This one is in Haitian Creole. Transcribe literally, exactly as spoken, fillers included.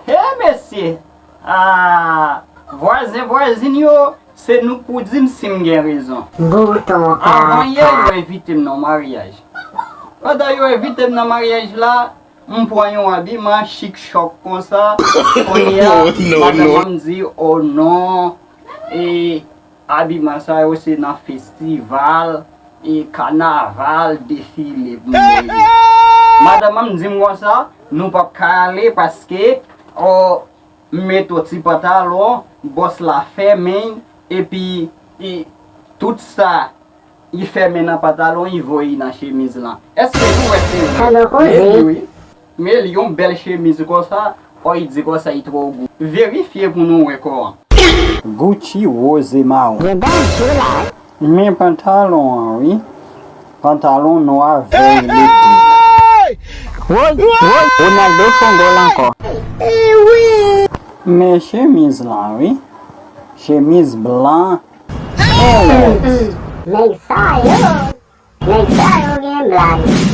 Hey mesye! Ah, vwazen vwazin yo, se nou k pou di m si m gen rezon. Bouton kaka. Avan yè, yo envite m nan maryaj. Pandan yo envite m nan maryaj la, m pran yon abiman chik chòk konsa. Kounye a, madanm an m di, oh non, e abiman sa yo se nan festival, e kanaval, defile pou m voye. Madanm an m di m konsa, nou p ap ka ale paske, oh, m met yon ti pantalon, bòs la fèmen, epi, e, tout sa li fèmen nan pantalon, li voye nan chemiz lan. Èske nou wè se vre? Sa nou koze. Men li wi. Men li yon bèl chemiz konsa, o, li di konsa li twò gou. Verifye pou nou wè kò an. Gucci woze mawon. Gen danje la wi. Men pantalon an wi. Pantalon nwa vè elektrik. Woy, woy, Ronaldo fè yon gòl ankò. Men chemiz lan wi. Chemiz blan. Nèg sa yo, nèg sa yo gen blag.